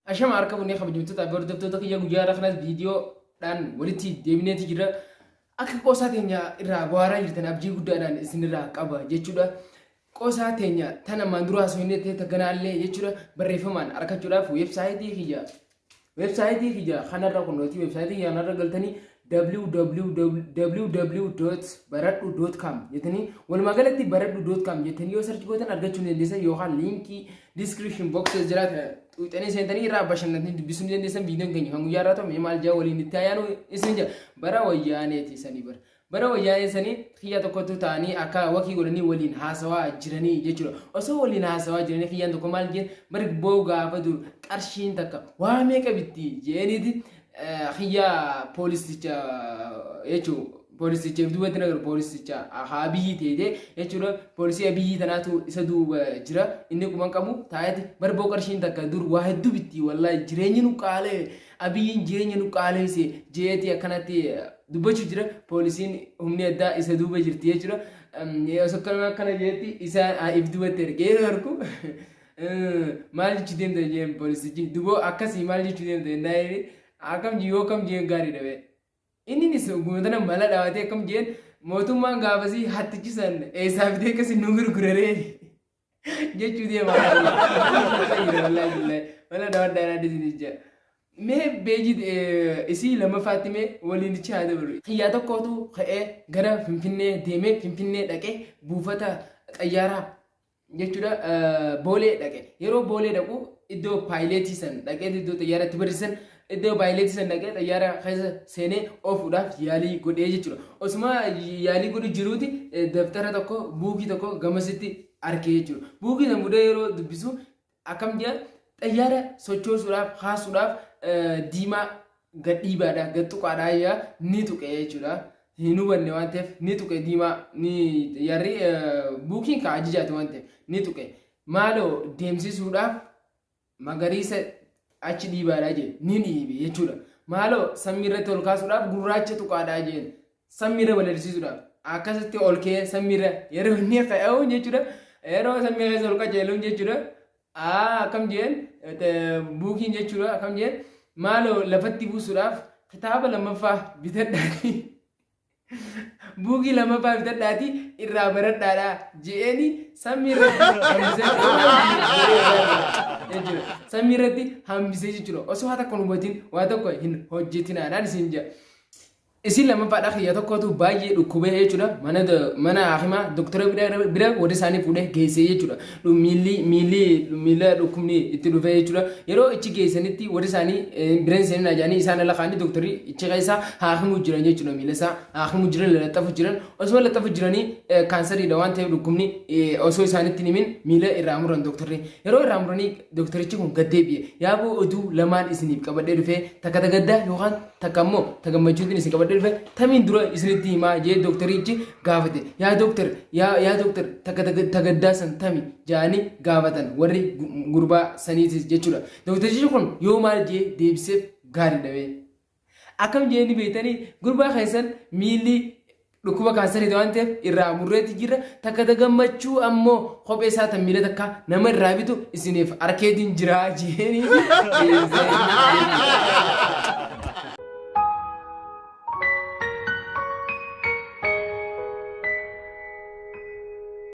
Ashama harka funnee kabajamtoota fi hordoftoota kiyya guyyaa har'a kanas viidiyoodhaan walitti deebineeti jira. Akka qoosaa teenya irraa bohaaraa jirtan abdii guddaadhaan isinirraa qaba jechuudha. Qoosaa teenya tan ammaan dura haasofnee ta'e taganaallee jechuudha barreeffamaan argachuudhaaf weebsaayitii kiyya weebsaayitii kiyya kanarra kunooti weebsaayitii kiyya kanarra galtanii www.baradhu.com jettanii walumaa galatti baradhu.com jettanii yoo sarchi gootan argachuu ni dandeessan yookaan liinkii description box jira xuuxanii seentanii irraa bashannantanii dubbisuu ni dandeessan. Viidiyoon keenya kan guyyaa irraa ta'u mee maal jaa waliin itti ayyaanu isin jaa bara wayyaaneeti sanii bara bara wayyaanee sanii kiyya tokkotu ta'anii akka wakii godhanii waliin haasawaa jiranii jechuudha. Osoo waliin haasawaa jiranii kiyyaan tokko maal jeen bari boo gaafa dur qarshiin takka waa meeqa bitti jeeniiti kiyya poolisicha jechuun poolisicha if duubatti nagaru poolisicha haa biyyi teete jechuudha. Poolisii biyyi tanaatu isa duuba jira, inni quban qabu taa'eeti barboo qarshiin takka dur waa hedduu bitti, wallaahi jireenyi nu qaalee, Abiyyiin jireenya nu qaaleesse jeeti akkanatti dubbachuu jira. Poolisiin humni addaa isa duuba jirti jechuudha. Osoo akkana akkana jeetti isa if duubatti ergee yeroo argu, maal jechuu deemta jeen poolisichi duboo akkasii maal jechuu deemta jennaan, akkam yoo akkam jeen gaariidha bee. Inninis guutana mala dhaawatee akkam jeen, mootummaan gaafasii hattichi san eessaa fidee akkasii nu gurguraree jechuu deema. Mala dhawadhaa yaadde isin ija. Mee beejii isii lammaffaatti mee waliin ichi haa dabalu. Xiyyaa tokkotu ka'ee gara Finfinnee deemee Finfinnee dhaqee buufata xayyaaraa jechuudha Boolee dhaqe. Yeroo Boolee dhaqu iddoo paayileetii san dhaqee iddoo xayyaara itti barsiisan iddoo paayileetii san dhaqee xayyaara keessa seenee oofuudhaaf yaalii godhee jechuudha. Osuma yaalii godhu jiruuti daftara tokko, buukii tokko gamasitti argee jechuudha. Buukii san fuudhee yeroo dubbisu akkam jedha, xayyaara sochoosuudhaaf kaasuudhaaf diimaa gad dhiibaadha gad tuqaadha yaa ni tuqe jechuudha. Hin hubanne waan ta'eef ni tuqe diimaa ni yarri buukiin ka ajajaati waan ta'eef ni tuqe. Maaloo deemsisuudhaaf magariisa achi dhiibaadha jee ni dhiibe jechuudha. Maaloo samii irratti ol kaasuudhaaf gurraacha tuqaadha jeen samii irra balalisiisuudhaaf akkasitti ol ka'ee samii irra yeroo inni ka'u jechuudha. Yeroo samii keessa ol qajeeluun jechuudha. Akkam jeen buukiin jechuudha, akkam jeen, maaloo lafatti buusuudhaaf kitaaba lammaffaa bitadhaati. Buukii lammaffaa bitadhaati irraa baradhaadha je'eeni samii irratti hambisee jechuudha. Samii irratti hambisee jechuudha. Osoo waa tokko hin hubatin waa tokko hin hojjetinaadhaan isin jedha. Isin lammaffaadha kiyya tokkotu baay'ee dhukkubee jechuudha. Mana mana hakimaa doktora bira bira warri isaanii fuudhee geessee jechuudha. Miilli miilli miila dhukkubni itti dhufee jechuudha. Yeroo ichi geessanitti warri isaanii bira hin seenin ajaanii isaan ala kaanii doktorri ichi keessa haakimuu jiran jechuudha. Miila isaa haakimuu jiran lalaxafu jiran. Osoo lalaxafu jiranii kaansariidha waan ta'eef dhukkubni osoo isaanitti hin himin miila irraa muran doktorri. Yeroo irraa muranii doktorichi kun gad deebi'e. Yaaboo oduu lamaan isiniif qabadhee dhufee, takka tagaddaa yookaan takka immoo ta gammachuutiin isin qabadhee dhufe, tamiin dura isinitti himaa jee dooktorichi gaafate. Yaa dooktor, yaa yaa dooktor, takka ta gaddaa san tami jaanii gaafatan warri gurbaa saniitis jechuudha. Dooktorichi kun yoo maal jee deebiseef gaariidha bee. Akkam jee ni beektanii, gurbaa keessan miilli dhukkuba kaansariiti waan ta'eef irraa murreetti jirra. Takka ta gammachuu ammoo kophee isaa tan miila takka nama irraa bitu isiniif arkeetiin jira jeeni.